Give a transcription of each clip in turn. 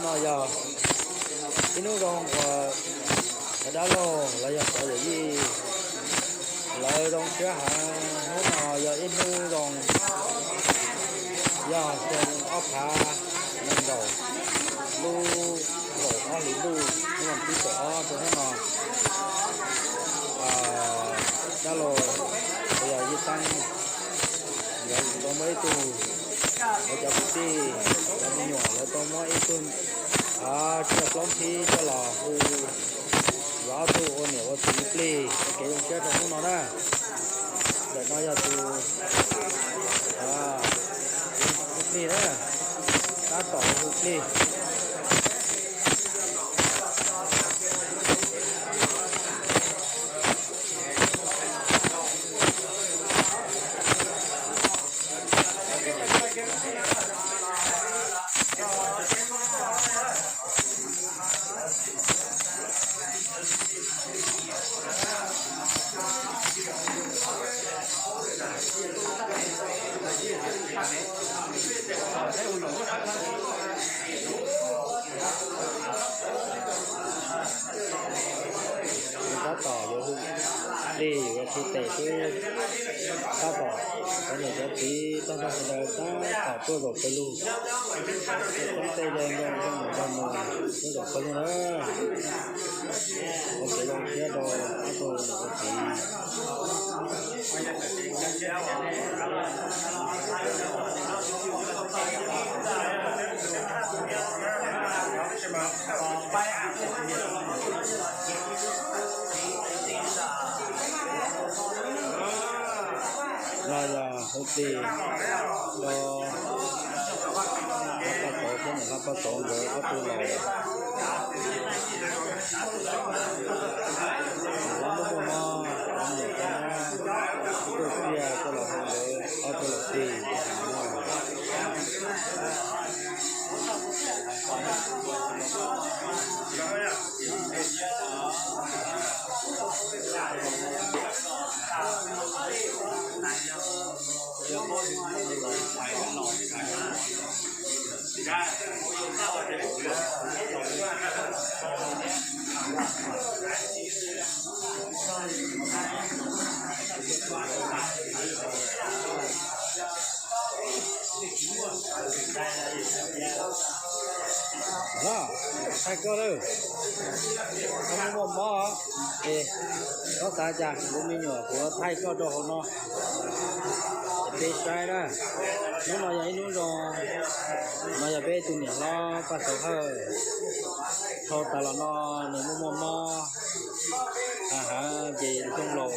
Yog ib hnub zoo uas dab laug los yog cov yawm yij lawv zoo siab heev. Hnub no yog ib hnub zoo, yog xyoo ob phav nees nkaum lub kaum ob hlis ntuj, hnub vas thib kaum ob rau hnub no. Dab laug uas yog Yij Teeb, nkawd tau muab ib tug, nkawd cov kwv tij, cov me nyuam lawv tau muab ib tug tsiaj plaub nthib coj los hu, nkawd ob tug ua niam ua txiv plig ua kev zoo siab rau hnub no na. Ntawm no yog tus hu plig na, tab tom hu plig. Tab tom yuav hu plig yuav hu tes xwb, tab tom cov niam cov txiv tag nrho sawv daws tab tom tuaj zaum pawg lug, tej yawg ntxhais nraug mus tuaj zaum pawg lug na. Ua kev zoo siab rau ob tug niam txiv. No yog hu plig rau poj tauv thiab niam hlob poj tauv nkawd ob tug laus. Lawv muaj muaj mob, lawv niam lawv txiv tuaj tsiaj coj los hu nkawd ob tug laus plig. Thaij koj lawm, koj muaj muaj mob es koj xav cas kuv me nyuam kuv thaij koj rau hauv no es peb saib na. Hnub no yog ib hnub zoo, no yog peb tus niam hlob Paj Xauv Hawj. Dhau tas los no nws muaj muaj mob, ha ha, ces xyoo laus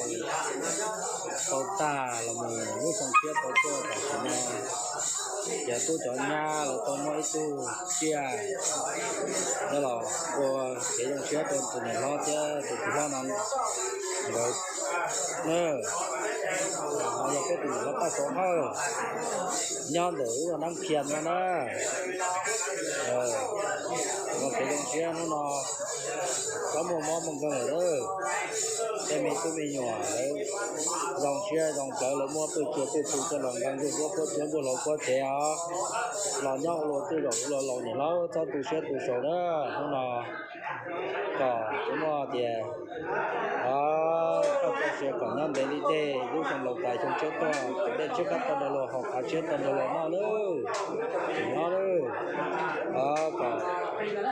tau tag los mus lub xyoo tshiab tau tuaj tam sim no. Ces tub cov nyab lawv tau muab ib tug tsiaj coj los ua kev zoo siab rau tus niam hlob thiab tus txiv hlob no nkawd na. No yog peb tus niam hlob Paj Xauv Hawj nyob ntawm lub Nab Phiaj no na. Ua kev zoo siab hnub no txhob muaj mob muaj nkeeg lawm. Tej me tub me nyuam lawv zoo siab zoo plawv, lawv muab pwj cia pwj txhu coj los nkees ntsuag duab puab tsuab ntsuag hlauv puab tsev os. Los nyob ua luag twj zaum ua luag laus niam hlob txhob tu siab tu saud na. Hnub no kom tsuas muaj tias koj txoj sia kom nyob ntev li tej, lub xyoo laus tas xyoo tshiab tuaj, kom dej tshiab kab tau nrog luag haus, khav tshiab tau nrog luag noj lawm. Tsim nyog lawm, kom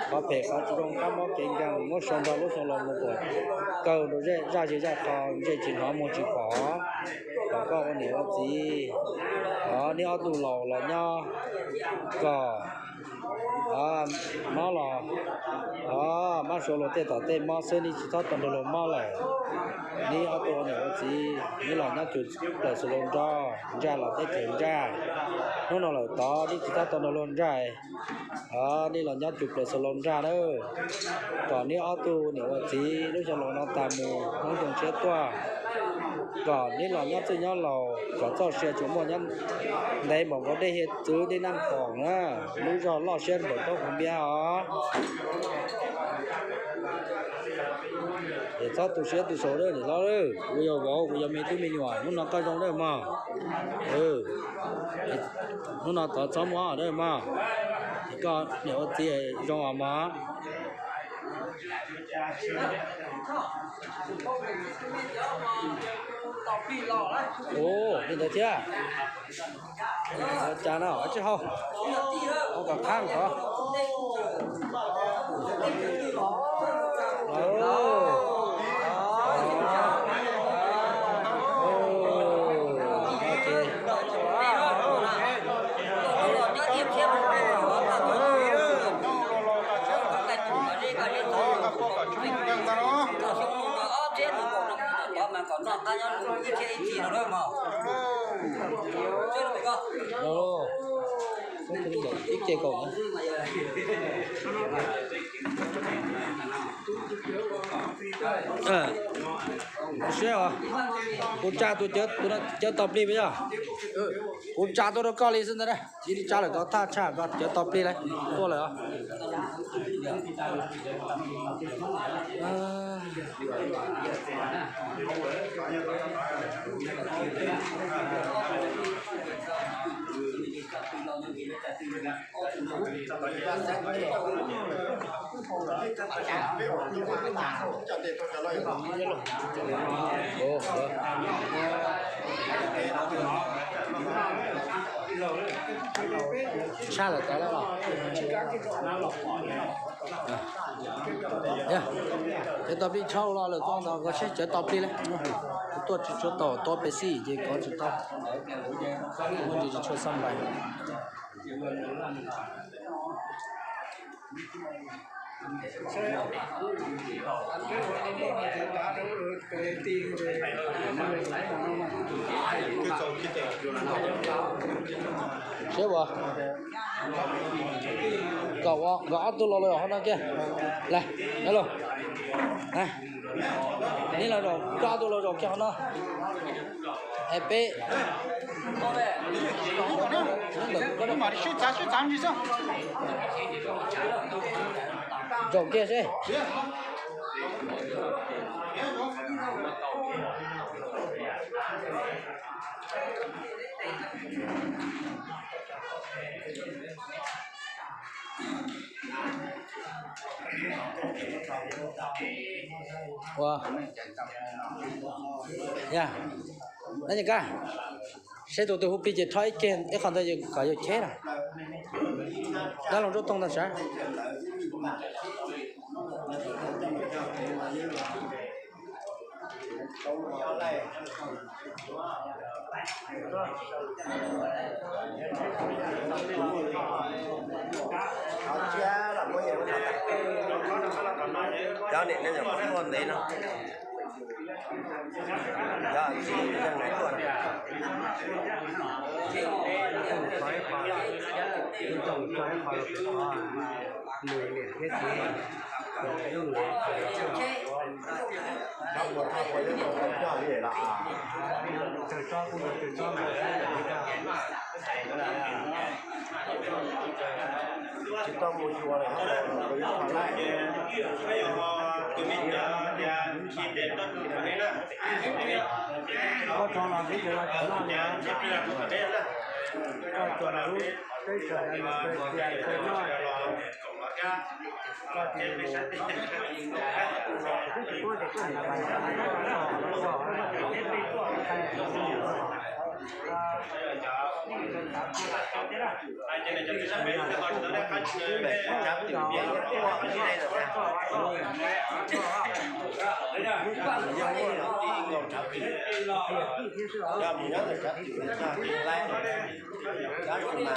qhov phem qhov tsis zoo, kab mob kev nkeeg muab sau nrog lub xyoo laus mus kom kawg rau zej zaj zej zaj qho ntsej tsis hnov muag tsis pom, kom koj ua niam ua txiv, neb ob tug laus los nyob kom mob los mab sua luag tej tom tej mob xwb, neb tsis txhob tau nrog luag mob lawm. Neb ob tug ua niam ua txiv, neb los nyob tsum plaws xus laus nrog ntsaj los teb chaws ntsaj. Hnub no lawm tod neb tsis txhob tau nrog luag ntsaj, neb los nyob tsum plaws xus laus ntsaj nawb. Kom neb ob tug niam ua txiv lub xyoo laus no tas mus hnub xyoo tshiab tuaj, kom neb los nyob txwj nyob laus, kom txoj sia tsuas muaj nyob ntev npaum nkaus dej hiav txwv dej Naj Khoom na, lub zog loj siab npaum roob Khoom Npiab os. Es txhob tu siab tu saud lawm niam hlob, kuv yog vauv, kuv yog me tub me nyuam, hnub no koj zoo lawm mog. Hnub no tod txhob muaj dab mog. Koj niam ua txiv zoo os mog. Ua li ntawd thiab. Ua cas no tsis hau, hau kom qab ko. Ib ce kaum. Siab os, kuv tsa tus cawv tos plig puas yog? Kuv tsa tuaj rau koj li xwb ntag, tsis li tsa lawm koj thaj tshaj koj cawv tos plig lawm, tuaj lawm os. Tshaj lawm tawv lawm los. Cawv tos plig tshaj los lawm, tuaj ntawd koj seb cawv tos plig lawm. Tuaj tsis tshua tau, tuaj peb xij ces kov tsis tau. Muaj ntsis tsis tshua xaj npais. Seb uas nkawd ob tug los lawm hauv no kiag. Lawm, neb los, neb los zaum, koj ob tug los zaum kiag hauv no. Es peb zaum kiag seb. Ua, yog, nab nyas kab, seb tus twg hu plig ces rho ib ce ib qho ntawd kom yus cheb na. Dab laug Ntsuab Toog ntag sav. Cov niam no nyuam qhuav tuaj ntev no. Cov txiv zeeg tuaj. Nws niam thiab txiv, nws lub nws, tawg tsob kuj tawg tsob mas. Tsis tau mus xyuas lawm. Koj tso los kuv tsis los tsis noj li. Koj tsuas lub teb chaws no mus pes tias pes noj. Koj tsis mus,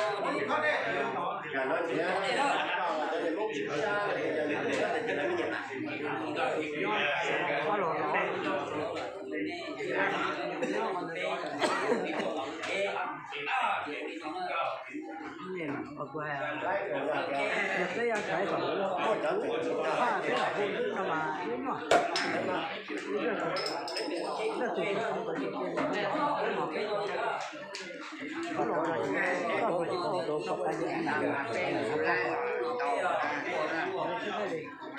kuv tsis paub tias koj mus pais.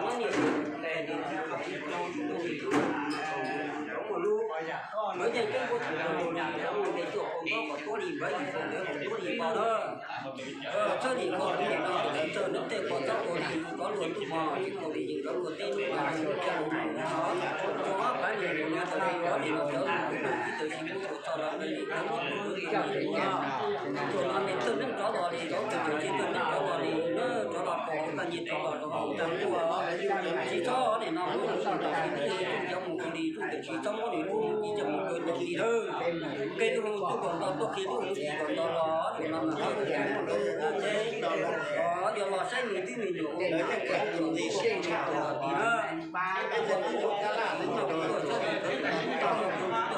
los nyob niam txiv, lawv yeej coob npaum li, lawv mus ntes tuaj qhov ntaub kom tuab li npawv yim xyoo, lawv tuab li npawv na. Txhob lim koj tus niam no, tsis txawj nyob tej qhov txhob ua li cov luag ntuj mog, tsis tau li yus cov luag teb ntuj mog, tsis tau li yus cov luag teb ntuj mog. Txog ob phav niam tus no, txawm li cov niam no cov luag teb ntuj, tsis tau tsis muab tus txog los li cov luag teb ntuj mog. Txog no niam txawj neeb cov los li, cov txawj tsis txawj neeb cov los li, cov los pom koj niam cov los rau hauv tag ntuj. Tsis txhob niam no muab tus txog los li, cov mus li, tsis txhob muab li lub, tsis txhob mus kawg cov li lawm. Qhia lub hauv tub kom nto, tuaj qhia lub hauv tsis kom nto los, tus no mas qhia lub hauv tub teb. Yog los saib nws twb me nyuam ua, ua tib na. Ua tub ua kab laj, ua tub ua kab laj, ua tub ua kab laj,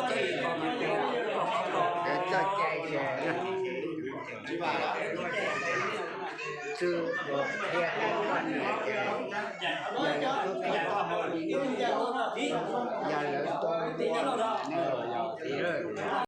Qhia rau koj niam tias yog lawv tub txib koj hauj lwm, yog lawv tau nws